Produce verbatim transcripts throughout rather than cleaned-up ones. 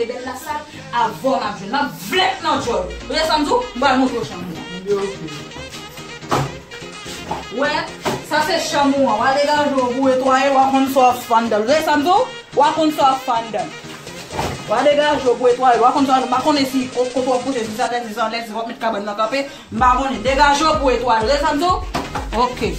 Ebèn la sa, avè w m ap jwenn. M ap vlèk nan djòl ou. Ou tande sa m di w? M pral montre w chanm ou an. Ebyen, oke. Wè, sa se chanm ou an. W a degaje w pou w netwaye, w a konn sa w ap fè anndan. Ou tande sa m di w? W a konn sa w ap fè anndan. W a degaje w pou w netwaye, w a konn sa w ap, m pa konnen si kote w ap kouche, si sa tèt, si sa anlè, si w ap met kabann nan kanpe. M pa konnen. Degaje w pou w netwaye. Ou tande sa m di w? Oke.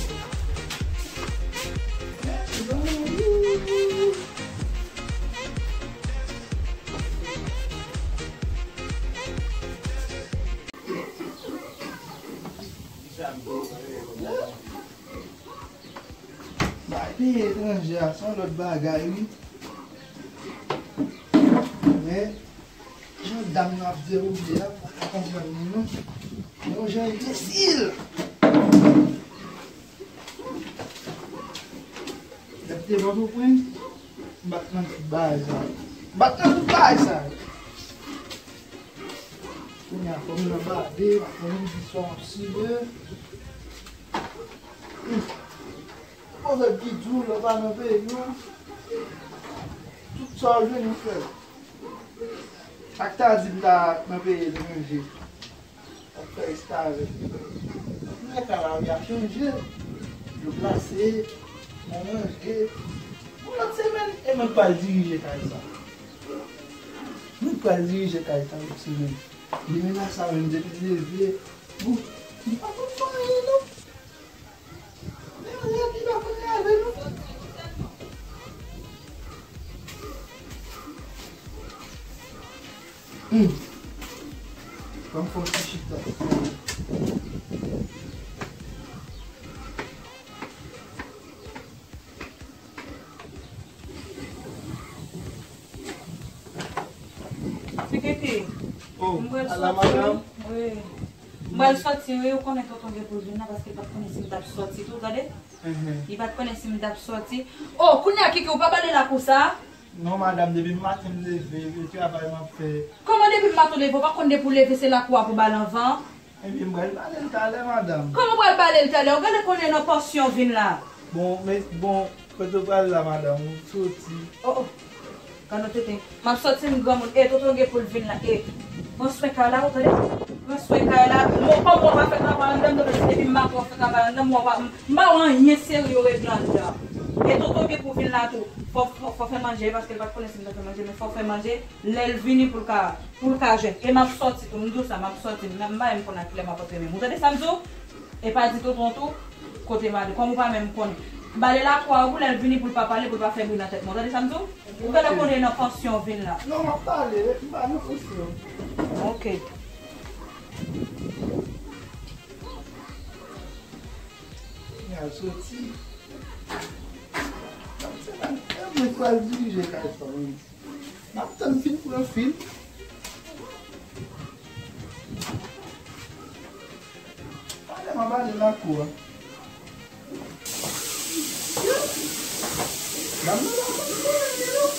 Bay peyi etranje a, se yon lòt bagay, wi. Men, jan dam nan ap dewoule a, m pa ka konprann li, non. Yon jan enbesil. Lè m te Pòtoprens, m pa t nan tout bagay sa yo. M pa t nan tout bagay sa yo. Kounye a, fò m nan bade, fò m di sa w ap simen. Hmm. Pwovèb ki di w, lè w pa nan peyi w, tout sa w jwenn ou fè. Ak ta di m ta nan peyi etranje. Ap fè restavèk. Kounye a kay la wi a chanje. Yo plase, mwen ranje. Yon lòt semèn, e mwen k pral dirije kay sa. Mwen k pral dirije kay sa lòt semèn. Demen maten menm depi m leve, bon, m pa konn fè anyen non. Hmm. Ban m fè yon ti chita. Ti Kiki. Oh, m pral sòti. Wi. M pral sòti, wi, ou konnen tonton gen pou l vin la, paske l pa t konnen si m t ap sòti tou, tande? Li pa t konnen si m t ap sòti. Oh, kounye a, Kiki, ou pa bale lakou sa? Non, madanm, depi maten m leve, e travay m ap fè. Kòman depi maten w leve, ou pa konn depi w leve, se lakou a pou bale anvan? Ebyen, m pral bale l talè, madanm. Kòman w pral bale l talè? Ou genlè konnen nan pansyon w vin la. Bon, men, bon, kote w pral la, madanm? Ou soti. Oh, oh. Gad yon tenten. M ap sòti, m granmoun. E, tonton gen pou l vin la. E, pran swen kay la, ou tande? Pran swen kay la. Mwen, kòm mwen pa fè travay anndan, m tande si depi m pa fè travay anndan, mwen pa, m pa wè anyen serye w regle anndan. E tonton gen pou vin la tou. Fò, fò, fò fè manje, paske l pa t konnen si m t ap fè manje, men fò fè manje. Lè l vini pou l ka, pou l ka jwenn. E m ap sòti tou, m di w sa, m ap sòti. M, m pa menm konn a kilè m ap antre menm. Ou tande sa m di w? E pa di tonton tou, kote m ale, kòm ou pa menm konnen. Bale lakou a pou lè l vini pou l pa pale, pou l pa fè bri nan tèt mwen. Ou tande sa m di w? Ou genlè konnen nan pansyon w vin la. Non, m ap pale, m pa nan pansyon. Ok. Kounye a l soti. Nan semèn, mwen pral dirije kay sa menm. M ap tann fin pran fil. Gade lakou a. Dam nan pa konn konnen li non.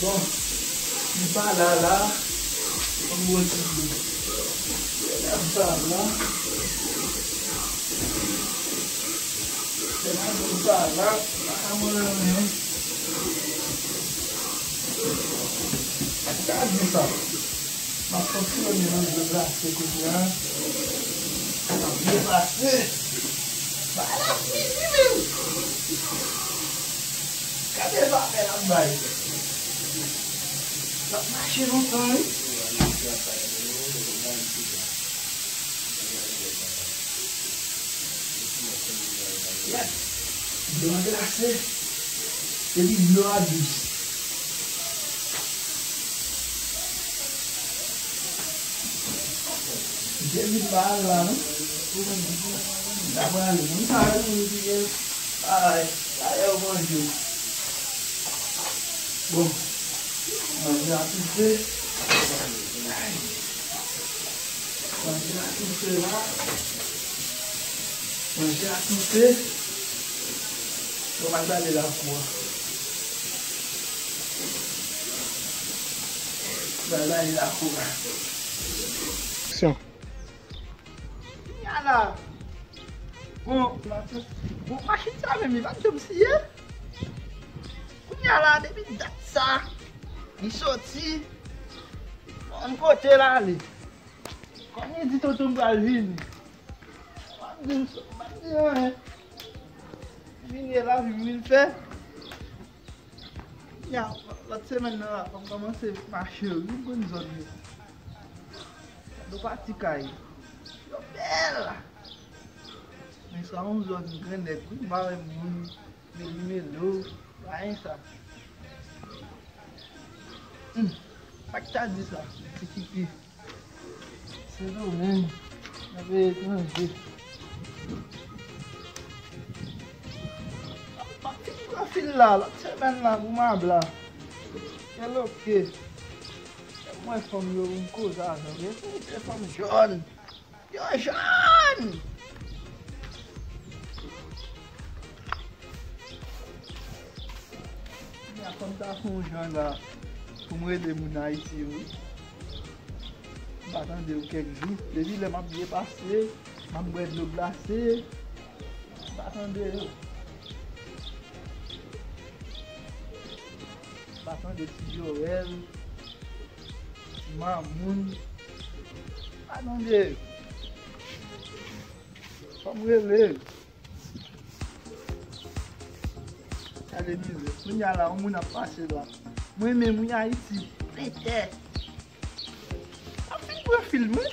Bon, li pa la la. Yon gwo ti dlo. Li pa la. Li pa la. Li pa ka manje anyen. Gade sa. M ap fonksyone nan dlo glase kounye a. M ap byen pase. Bagay la fini menm. Gade vapè l ap bay. L ap mache lontan wi. Yes. Dlo a glase. Epi dlo a dous. Depi m pa al la non. M ta prale. Moun sa yo menm ki gen bagay, bagay yo manje. Bon. Manje a toufe. Manje a toufe la. Manje a toufe. Bon, m al gade lakou a. M al gade lakou a. Aksyon. Kounye a la. Bon, bon, machin sa menm, li pa t janm siye. Kounye a la, depi dat sa, li soti, yon kote l ale. Kòm li di tonton m pral vini. M ap di, m ap di anyen. Vini e lavi m vin fè. Ya, lòt semèn nan la, fò m kòmanse mache wi, m konn zòn yo. Gade pati kay. Yo bèl. Men sa yon zòn grannèg wi, m pa renmen moun meli melo, pa gen sa. Hmm, sa k ta di sa, ti pipi. Sendomeng, nan peyi etranje. M ap fin pran fil la, lòt semèn la pou m ap la. Kèl oke. Mwen fanm yo pou m koze avè w. Yo se fanm jòn. Yo jòn! Kounye a fò m ta fè yon jan la pou m rele moun Ayiti yo wi. M pa tande yo kèk jou. Depi lè m ap byen pase, m ap bwè dlo glase, m pa tande yo. M pa tande ti Joel, ti Mamoun, m pa tande yo. Fò m rele yo. Gade mizè. Kounye a la, yon moun ap pase la. Mwen menm wi Ayiti, plen tè. Ap fin pran fil mwen.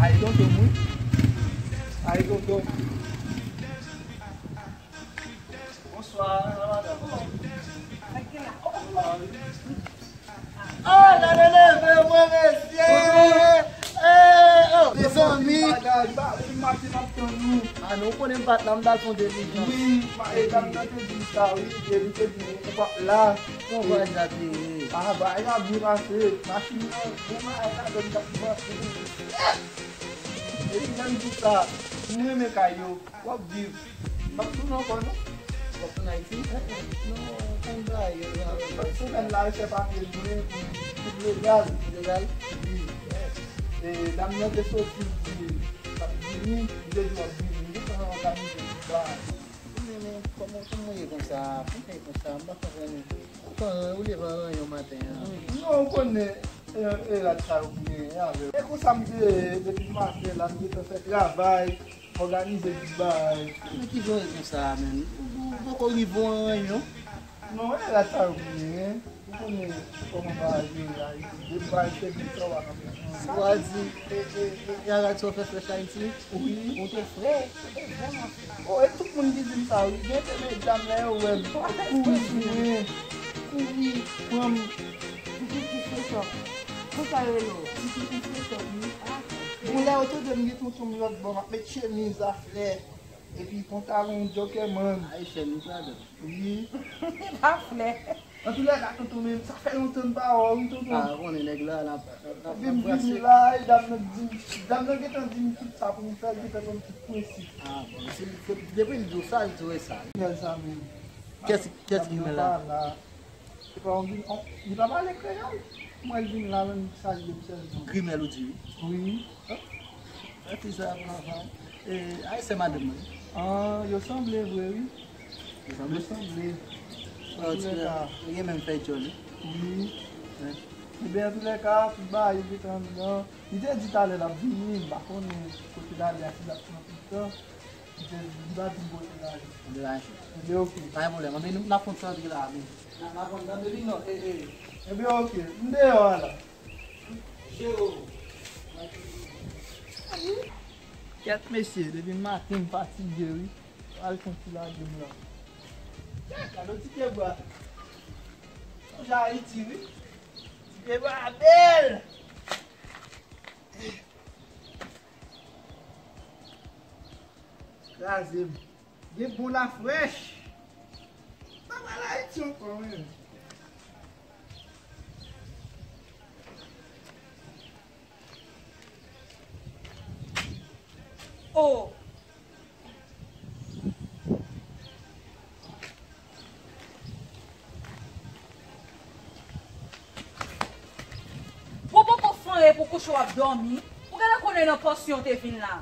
Ay tonton mwen. Ay tonton. Bonswa, madanm. Oh, gade leve mwen, mesye! Eh, oh, mezanmi! Bagay, ba, depi maten m ap tann ou. Ah, non, ou konnen m pa t la, m t al fè yon delivrans. Wi, ma, e, dam nan te di m sa, wi, e li te di m ou p ap la. Bon, bagay sa te ye. Ah, bagay la byen pase. Machin nan, bon, bagay la, donk, t ap pase. Epi menm jou sa, m renmen kay yo. W ap viv. M p ap tounen ankò non. W ap tounen Ayiti? Eh, eh, non, konn bagay yo la. Semèn la, yo fè papye mwen pou tout legal. Legal? Wi. E dam nan te soti, li di l ap vini, li te di w ap vini. M gentan òganize tout bagay. Men, men, kòman, kòman w ye konsa? Kòman w ye konsa? M pa konprann ou. Ou pa, ou leve an ranyon maten an? Non, ou konnen, e, e rad sa yo pou genyen avè w. E konsa m te ye, depi maten la, m gentan fè travay, òganize tout bagay. Men kijan w ye konsa, menn? Ou, ou poko rive an ranyon? Non, e rad sa yo pou genyen. Ou konnen kòman bagay yo ye la, depi bagay se vin sa w a nan bezwen. Ou a di, e, e, e, e, a rad sa w fè frèch Ayiti? Wi. Ou te fre. O, e tout moun ki di m sa, wi. Gen te medam lè yo wè m, pa kouri mwen. Kouri pran m. Pitit ki frechòp. Konsa yo rele w? Pitit ki frechòp, wi. Bon, lè yo tande m gen tonton m lòt bò, m ap met chemiz a flè. Epi pantalon Jokerman. Ayisyen, nou sa dòt. Wi. Pa flè. Antoulèka, tonton, men sa fè lontan m pa wè w, wi, tonton. Ah, ou konnen nèg la, l ap, l ap, l ap, l ap brase. Epi m vini la, e dam nan di m, dam nan gentan di m tout sa pou m fè, l gentan ban m tout prensip. Ah, bon, se, se, depi l di w sa, l di w e sa. Gad sa menm. Kiyès, kiyès ki grimè la? Se pa yon gri-, on, li pa pale kreyòl. Mwen vin la, menm salye m sèlman. Grimèl ou di wi. Wi. An, ti sa pran fanm. E, Ayisyen madanm mwen. An, yo sanble vre wi. Yo sanble? Yo sanble. An, ti sa, yo gen menm fèy djòl wi. Wi. Wi. Ebyen, antoulèka, tout bagay yo gentan anndan. Li te di talè l ap vini, m pa konnen kote l ale a, si l ap pran tout tan. Li te di, li pa di m kote l ale. Antoulèka, ebyen, oke. Pa gen pwoblèm. Anben, nou, n ap konn sa antoulèka, men. N a, n a konn nan depi non, e, e. Ebyen, oke. M deyò a la. Jero. Kèt mesye, depi maten m fatige wi. Al fè yon ti lage m la. Kèt, gade ti pye bwa. Sonje Ayiti wi. Ti pye bwa bèl. Kraze m. Gen bon lafrèch. Pa pral Ayiti ankò, men. Oh! Ou poko fanye pou kouche w ap dòmi. Ou genlè konnen nan pansyon w te vin la.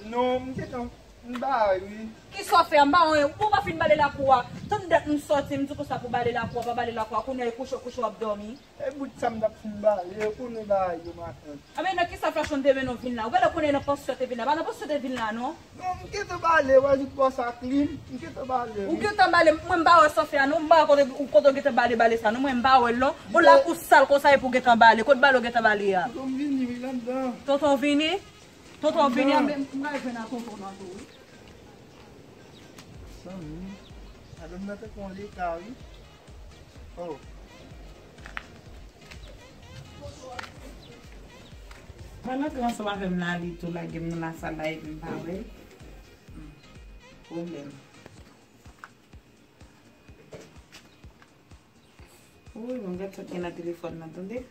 Non, m gentan M bare wi. Kisa w fè a? M pa wè anyen. Ou pa fin bale lakou a. Tann dat m sòti, m di konsa pou bale lakou a, pa bale lakou a. Kounye a e kouche, kouche w ap dòmi. E bout sa m t ap fin bale, ou konnen bagay yo matant. A men nan kisa fè w te mennen w vin la? Ou genlè konnen nan pansyon w te vin la. Pa nan pansyon w te vin la, non. Non, m gentan bale, w a di bò sa klin, m gentan bale wi. Ou gentan bale, mwen m pa wè sa w fè a, non. M pa wè kote, kote w gentan bale, bale sa, non. Mwen m pa wè l, non. Yon lakou sal konsa epi w gentan bale. Kot bale w gentan bale a? Kote m vini wi, anndan. Tonton vini? Tonton vini, anben m pral jwenn ak tonton nan tou wi. Sanmi, madanm nan te kon leta wi. Oh. Mwen rantre ansanm avè m la, li tou lage m nan lasal la epi m pa wè l. Pwoblèm. Wi, mwen gad sa k gen nan telefòn nan, tande.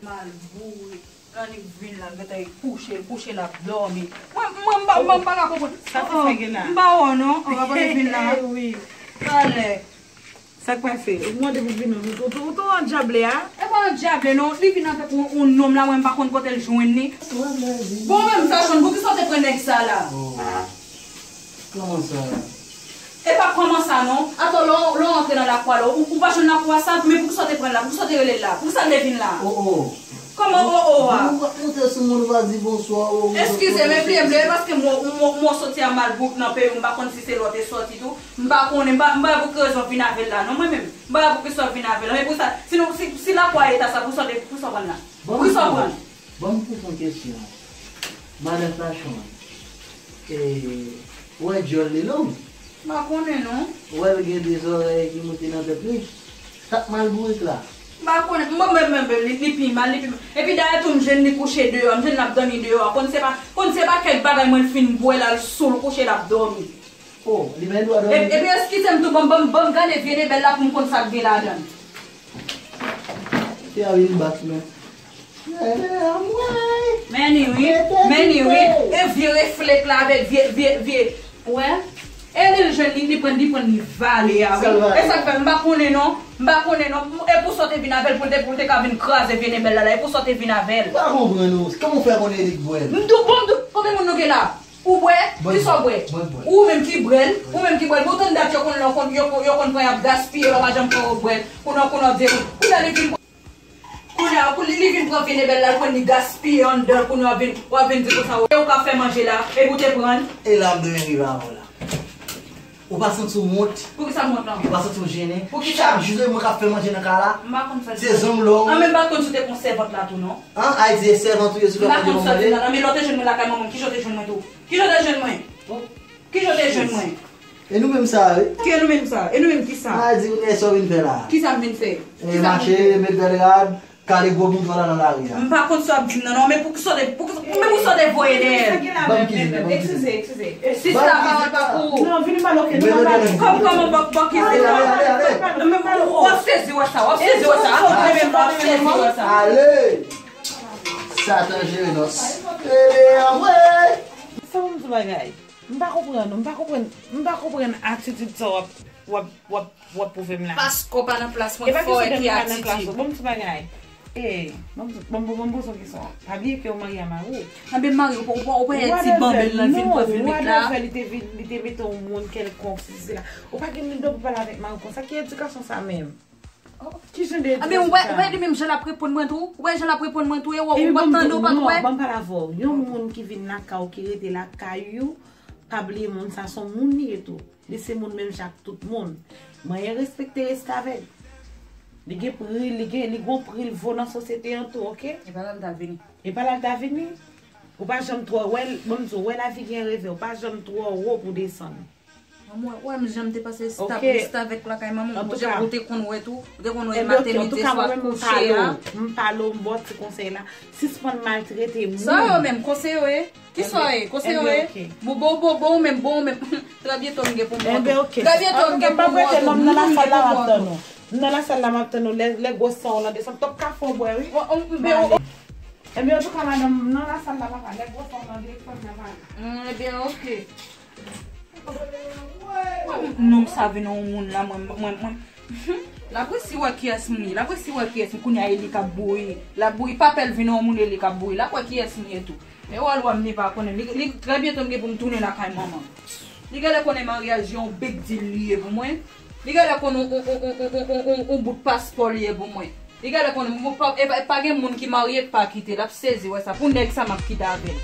Mal boure. Annik vin la, gentan kouche, kouche l ap dòmi. Mwen, mwen, m pa, mwen, m pa ka konprann. Sa ti fè gen la? M pa wè w non, anvan li vin la. Wi. Talè. Sa k pase? Ou mande pou vin, ou, ou, ou, ou tou andyable a? E pa andyable non, li vin avèk yon, yon nonm la, mwen m pa konn kote l jwenn li. Bon, menm sa, Chon, poukisa w te pran nèg sa la? Kòman sa? E pa kòman sa non. Atò, lè w, lè w antre nan lakou a la, ou, ou pa jwenn lakou a sal, men poukisa w te pran l la? Poukisa w te rele l la? Poukisa l te vin la? Oh, oh. Kòman oh, oh a? Ou pa monte sou moun, ou pa di bonswa, oh, oh. Eskize m, epi e paske mwen, mwen, mwen soti a Malbouk nan peyi w, m pa konn si se la w te soti tou. M pa konnen, m pa, m pa wè pou ki rezon w vin avè l la non, mwen menm. M pa wè pou ki sa w vin avè l la. Men pou sa, si nou, si, si lakou a eta sa, pou sa w te, pou sa w pran l la? Poukisa w pran l? Ban m poze yon kesyon. Madan Flachon an, e, ou wè djòl li long? M pa konnen non. Ou wè l gen de zòrèy ki moute nan tèt li? Sa k mal bourik la? M pa konnen. Mwen menm, menm, menm, li, li pi mal, li pi mal. Epi dayè tou, m jwenn li kouche deyò, m jwenn l ap dòmi deyò a. Konn se pa, konn se pa kèk bagay mwen fin bwè l al sou l kouche l ap dòmi. Oh, li pa gen dwa dòmi? E, epi eskize m tou, ban m, ban m, ban m gade vye nebèl la pou m konn sa k gen ladan l. Te a vin bat mwen. Men anmwey! Men ni wi, men ni wi. E vye reflèk la avèk vye, vye, vye. Ou wè? E li l jwenn li, li pran, li pran li vale a wi. E sa k fè m pa konnen non, m pa konnen non. E pou sa w te vin avè l, pou l te, pou l te ka vin kraze vye nebèl la la. E pou sa w te vin avè l. M pa konprann ou. Kòman w fè konnen li k bwè l? M tou bon, m tou, konbyen moun nou gen la? Ou bwè? Kisa w bwè? Ou menm ki bwè l? Ou menm ki bwè l? Bon, tann dat yo konn, yo konn, yo konn, yo konn pran y ap gaspiye, yo pa janm pran yo bwè. Kounye a, kounye a w di, kounye a li vin pran, kounye a, kou li, li vin pran vye nebèl la, l konn li gaspiye anndan l, kounye a w ap vin, w ap vin di konsa, e ou k ap fè manje la, epi w te pran l. E la m dwe rive avè w la. Ou pa santi w wont? Poukisa m wont non? Ou pa santi w jennen? Poukisa? Chak jou se mwen k ap fè manje nan kay la. M pa konn sa. Se zong long. An, men m pa konn si w te pran sèvant la tou non. An, Ayiti, se sèvant ou ye si w fè manje pou manje? An, men lè w te jwenn mwen lakay manman m, kijan w te jwenn mwen tou? Kijan w te jwenn mwen? Kijan w te jwenn mwen? E nou menm sa, wi. Ki e nou menm sa? E nou menm ki sa? M a di, kounye a, sa w vin fè la? Ki sa m vin fè? E mache, met bèl rad, kale gwo bouton la nan lari a. M pa konn sa w ap di m nan, non, men poukisa w te, poukisa, men poukisa w te voye dèyè l? Ban m kizit la, ban m kizit la. Eskize, eskize. Sista, pawòl pa pou ou. Non, vin m pale, ok, non, pale. Kòm, kòman bòk, bòk kizit la? Ale, ale, ale, ale. Non, men w ap sezi wè sa, w ap sezi wè sa. Ap sezi wè sa. Ale! Satan jere nòs. Ede anmwe! Sa w m di bagay? M pa konprann ou, m pa konprann, m pa konprann atitid sa w ap, w ap, w ap, w ap pwouve m la. Paske w pa nan plas mwen, fò e ki atitid. Bon, m ti bagay. E, bon, m bon, bon, bon, poze yon kesyon. Pa bliye ke w marye a mari w. Anben mari w, ou pa wè ti banbèl lan vin pran vin met la. Whatever, li te vin, li te mete yon moun kèlkonk, sesi sela. Ou pa gen limit pou pale avèk mari w konsa. Ki edikasyon sa menm? Ki jan de edikasyon sa? Anben, ou wè, ou wè li menm jan l ap reponn mwen tou? Ou wè jan l ap reponn mwen tou? E w ap tande, ou pa t wè? Ban m pale avè w. Yon moun ki vin lakay ou, ki rete lakay ou, pa bliye moun sa se yon moun li ye tou. Li se moun menm jan ak tout moun. Manyen respekte restavèk. Li gen pri, li gen, li gon pri l vo nan sosyete an tou, ok? E pa la l ta vini. E pa la l ta vini. Ou pa janm twò wè l, bon, m di w, wè lavi gen revè, ou pa janm twò wo pou desann. Manman, ou wè m jan m te pase restavèk lakay manman w, ou te konn wè tou, ou te konn wè maten, midi, swa, kouche a. M pale w, m ba w ti konsèy la. Sispann maltrete moun. Sa yo menm, konseye yo ye? Kisa w ye? Konseye yo ye? Bon, bon, bon, bon, ou menm, bon, ou menm. Trè byento m gen pou m wè w tou. Trè byento m gen pou m wè w tou. M nan lasal la, m ap tann ou. M nan lasal la, m ap tann ou. Lè, lè gwo san w lan desann, t ap ka fè w bwè, wi. Enben, antouka, madanm, m nan lasal la, papa. Lè gwo san w lan desann, n ap ale. Enben, ok. Nonm sa vin yon moun la, mwen, mwen, mwen. L ap resi wè kiyès m ye. L ap resi wè kiyès m. Kounye a e li k ap bouyi. L ap bouyi. Papa l vin yon moun e li k ap bouyi. L ap wè kiyès m ye tou. E wòl wòm li pa konnen. Li, li, trè byento m gen pou m tounen lakay manman m. Li genlè konnen maryaj yon big deal li ye pou mwen. Li genlè konnen yon, yon, yon bout paspò li ye pou mwen. Li genlè konnen, mwen pa, e pa, e pa gen moun ki marye k pa kite. L ap sezi wè sa. Pou nèg sa, m ap kite avè l.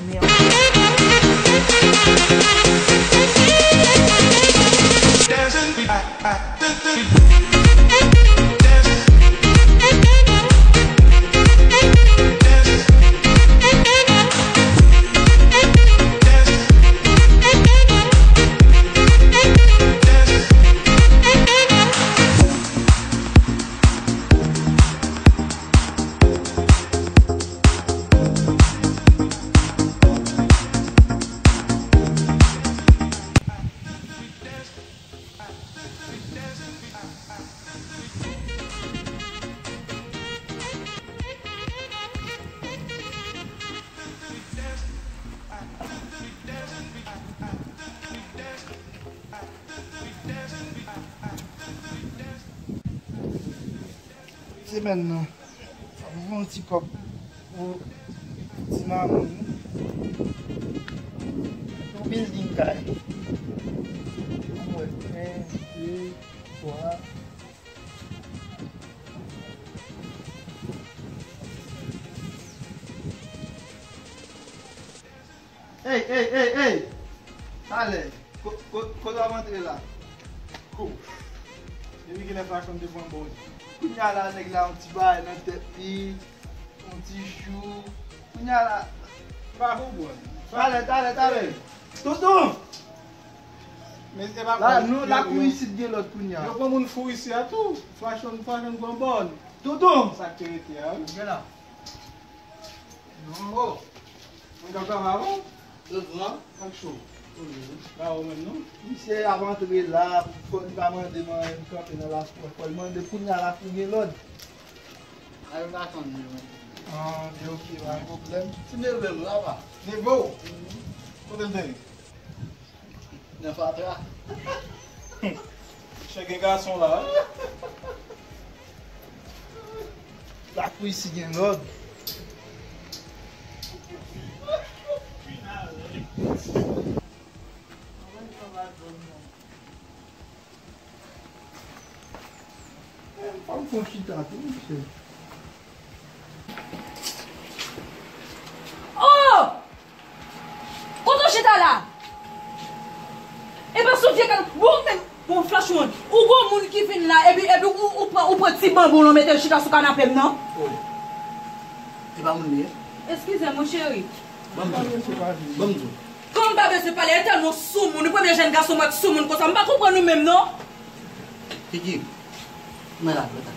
Mèd. Semèn nan, fò m fè yon ti kòb pou ti manman m. Pou building kay. Ann wè, en, de, twa. Ey, ey, ey, ey! Talè, ko-, ko-, kote w ap antre la? Kou. Depi kilè Fashion te pran bòz? Kounye a la, nèg la, yon ti bagay nan tèt li, yon ti jou. Kounye a la, m pa konprann. Talè, talè, talè. Tonton! Men se pa la, non, lakou isit gen lòd kounye a. Yo pran moun fou isi a tou. Fashion, Fashion pran bòn. Tonton! Sa k te rete a, wi. Gen la. Non. Oh! Mwen ka travay avè w? Doucement. Ak cho. Bravo menm non. Misye ap antre la, fò li pa mande mwen kanpe nan lakou. Fò l mande kounye a lakou gen lòd. Ay, m pa tann li menm. Ah, men ok, pa gen pwoblèm. Ti neve m la, pa. Neve w? Kote l te ye? Nan fatra. Chè gen gason la, wi. Lakou isi gen lòd. Eh, fò m fè yon chita tou, mesye. Oh! Bon, men, bon, Flachon, ou gon moun ki vin la, epi, epi ou, ou pran, ou pran ti banbou, ou mete l chita sou kanape m nan? Oh. E pa moun li ye? Eskize m, wi, cheri. Ban m di w. Ban m di w. Kòm m pa bezwen pale, e tèlman soumoun, wi, premye jèn gason m wè k soumoun konsa, m pa konprann ou menm, non. Kiki, men la, men la.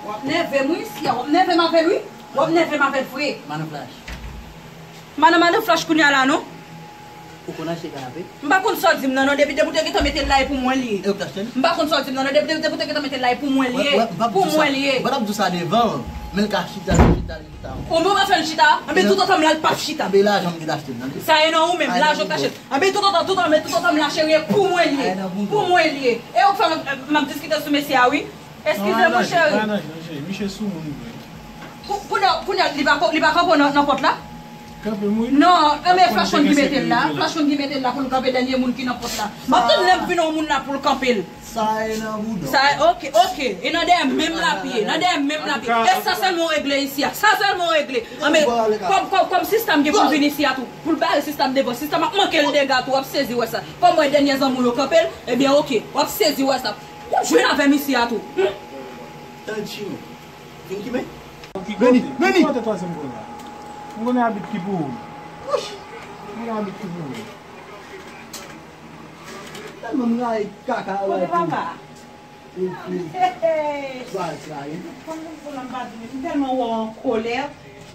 W ap nève m, wi, si w ap nève m avè l, wi. W ap nève m avè l vre. Madan Flash. Madan, madan Flash kounye a la, non? Ou konn achte kanape? M pa konn sa w di m nan, non. Depi, depi w te gentan mete l la, e pou mwen l ye. E ou k t achte l? M pa konn sa w di m nan, non. Depi, depi, depi w te gentan mete l la, e pou mwen l ye. Pou mwen l ye. Mwen pa t ap di w sa devan l, men l ka chita, chita, chita. O, men w pa fè l chita? Anben, toutotan m la, l p ap chita. Anben, lajan m ki t achte l nan, wi. Sa e nan ou menm, lajan w t achte l. Anben, toutotan, toutotan, men toutotan m la, cheri, e pou mwen l ye. Pou mwen l ye. E ou k fè m, m ap diskite sou mesye a, wi. Eskize m, cheri. Pa nan, non, cheri. Misye soumoun vre. Kou-, kounye a, kounye a, li pa ko-, li pa kanpe nan, nan pòt la? Kanpe m, wi. Non, anben, Flachon ki mete l la. Flachon ki mete l la pou l kanpe dènye moun ki nan pòt la. M ap tann lè m vin yon moun la pou l kanpe l. Sa e nan bouda w. Sa, ok, ok. E nan dèyè menm lapye, nan dèyè menm lapye. E sa sèlman w regle isi a. Sa sèlman w regle. Anben, kòm, kòm, kòm sistèm gen pou l vin isi a tou. Pou l bare sistèm devan. Sistèm ap manke l dega tou, w ap sezi wè sa. Kòm wè dènye zanmi w yo kanpe l, ebyen, ok. W ap sezi wè sa. W ap jwenn avè m isi a tou. Hmm. Tande, Chino. Vin ki men? Vini, vini! Ki kote twazyèm gòl la? M konnen abit ki pou ou. Wouch! M konnen abit ki pou ou. Tèlman m rayi kaka la. Kote papa? Epi, baz la, wi. Kòm m fò la m pa di, m tèlman wè w an kolè.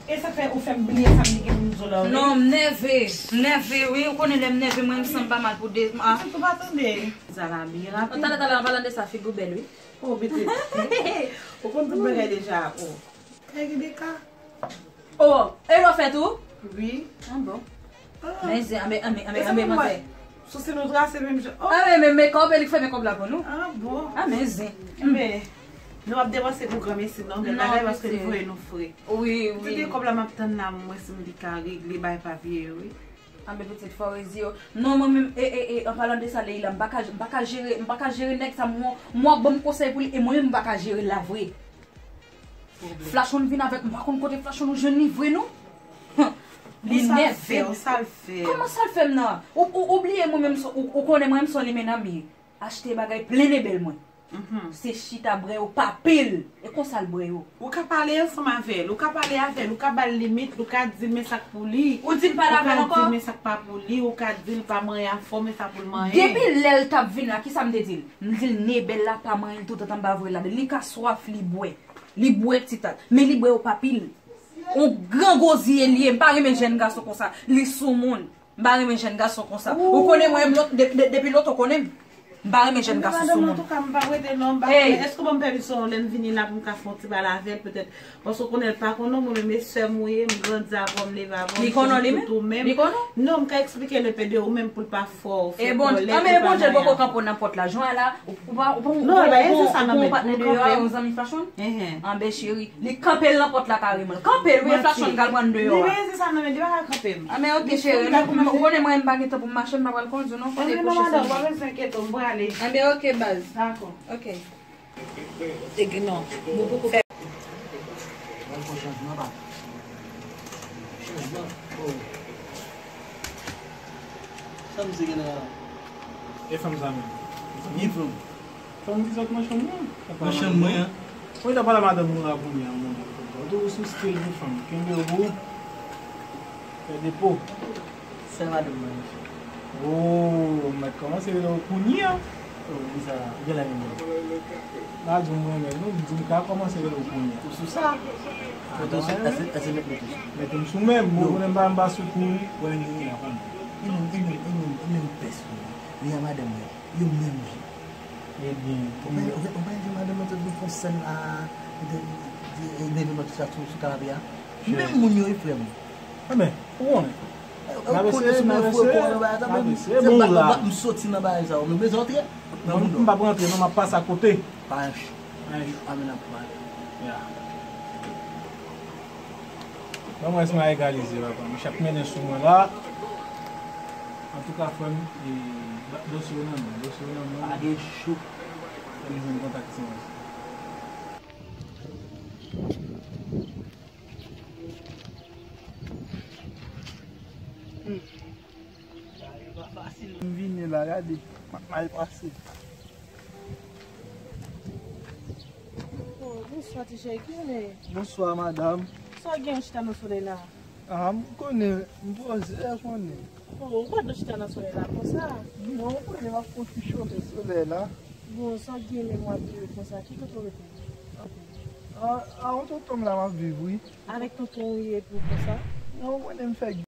E sa fè ou fè m bliye sa m te gen pou m di w la, wi. Non, m nève. M nève, wi. Ou konnen lè m nève, mwen, m sanm pa mal pou de, ah. Ou pa tande. Sa la byen rapid. Talè, talè, an palan de sa, figi w bèl, wi. Oh, pitit. Ou konn tout bagay deja, oh. Kay Rebecca. Oh, e lò fèt ou? Wi. Ah bon. Ah. Men zen, anben, anben, anben, anben, mantè. Sou si nou trase menm jan. Oh. Ah, men, men, men, kòb, e li k fè men kòb la pou nou. Ah bon. Ah, men zen. Men, nou ap depanse pou granmesi, non, men bagay paske li voye nou fre. Wi, wi. Pitit, kòb la m ap tann la, mwen si m li ka regle bay papye yo, wi. Anben pitit, fò w rezi yo. Non, mwen menm, e, e, e, an palan de sa, Leila, m pa ka, m pa ka jere, m pa ka jere nèg sa, mwen, mwen ap ban m konsèy pou li, e mwen menm m pa ka jere l la vre. Flachon vin avèk, m pa konn kote Flachon jwenn li vre, non. Li nève m. Sa l fè? Kòman sa l fè m nan? Ou, ou, ou bliye mwen menm, ou, ou konnen mwen menm se yon limenna m ye. Achte bagay plen ebèl mwen. Se chita bwè yo pa pil. E konsa l bwè yo. Ou ka pale ansanm avè l, ou ka pale avè l, ou ka ba l limit, ou ka di l men sa k pou li. Ou di l pale avè l ankò? Ou ka di l men sa k pa pou li, ou ka di l pa manyen afè w, men sa pou l manyen. Depi lè l t ap vin la, kisa m te di l? M di l, Nebèl la pa manyen l toutotan m pa voye l ladan l. Li ka swaf, li bwè. Li bwè ti tat. Men li bwè yo pa pil. On gran gwo zye l ye. M pa renmen jèn gason konsa. Li soumoun. M pa renmen jèn gason konsa. Ou konnen mwen, m lòt, de-, de-, depi lontan ou konnen m. M pa renmen jèn gason sou moun. Antouka, m pa rete non, m pa konnen. Èske w ban m pèmisyon lè m vini la pou m ka fè yon ti pale avè l, petèt? Paske ou konnen l pa konnen w, mwen menm e sè m ou ye, m grandi avè w, m leve avè w, m konnen tout ou menm. Li konnen w li menm? Li konnen w? Non, m ka eksplike l enpe de ou menm pou l pa fè w fè kòlè, pou l pa manyen. Ebyen, Bondye poko kanpe w nan pòt la. Jan an la, ou pa, ou pa, ou pa, ou pa, ou pa, ou pa, ou pa, ou pa, ou pa, ou pa, ou pa, ou pa, ou pa, ou pa, ou pa, Anben, cheri, li kanpe l nan pòt la kareman. L kanpe l, wi, e Flachon k al pran l deyò a. Li pa eze sa non, men li pa ka kanpe m. Anben, ok, cheri, ou konnen mwen, m pa gen tan pou m mache, m pa pral kondui, non, kote pou madanm, ou pa bezwen enkyete w, m prale. Anben, ok, baz. Dakò. Ok. Egi, non. Bon, poko fè. Mwen fè chanjman, pa. Chanjman? Oh. Sa misye gen nan... E fanm sa menm? Ki fanm? Fanm ki sot nan chanm mwen. Nan chanm mwen an? Mwen ta pale a madanm mwen la kounye a, mwen. Ou tou sou stil pou fanm. Kenbe w pou fè depo. Sè madanm mwen, mesye. Oh, m mèt kòmanse rele w kounye a. Oh, kisa? Ou genlè renmen m? Pa di m renmen l non, m di m ka kòmanse rele w kounye a. Ou sou sa? Mete w sou, èske, èske mete w sou? Mete m sou menm, bon, konnen m pa, m pa sou kou. Wè, li la, pa m. E menm, e menm, e menm, e menm pès, wi. Li a madanm mwen. Yo menm jan. Ebyen, ou pa, ou pa, ou pa di madanm mwen te vin fè sèn la, de, de, de, de, de, sou, sou kanape a? Menm moun yo, wi, frè m. Anben, ou konnen. N ap eseye, n ap eseye, n ap eseye, bon la. M soti nan bagay sa yo, m bezwen antre nan bouda w. M p ap rantre non, m ap pase akote. Pa yon ch. Pa yon ch. Anben n ap pale. Ya. Ban mwen si m a egalize, papa. Misye ap mennen sou mwen la. Antouka, frè m, e, ba, dosye yo nan men, dosye yo nan men. Pa gen jou. Fè m jwenn kontak ti mwen. Hmm. M vini la, gade, m ap mal pase. Oh, bonswa, ti cheri, ki w ye? Bonswa, madanm. Sa w gen w chita nan solèy la? Ah, m konnen, m poze, ou konnen. Oh, ou pa dwe chita nan solèy la konsa. Non, ou konnen m ap pran ti chome solèy la. Bon, sa w gen menm w ap viv konsa, ki kote w rete? Ah, ah, yon tonton m la m ap viv, wi. Avèk tonton w ye pou konsa? Non, ou konnen m fè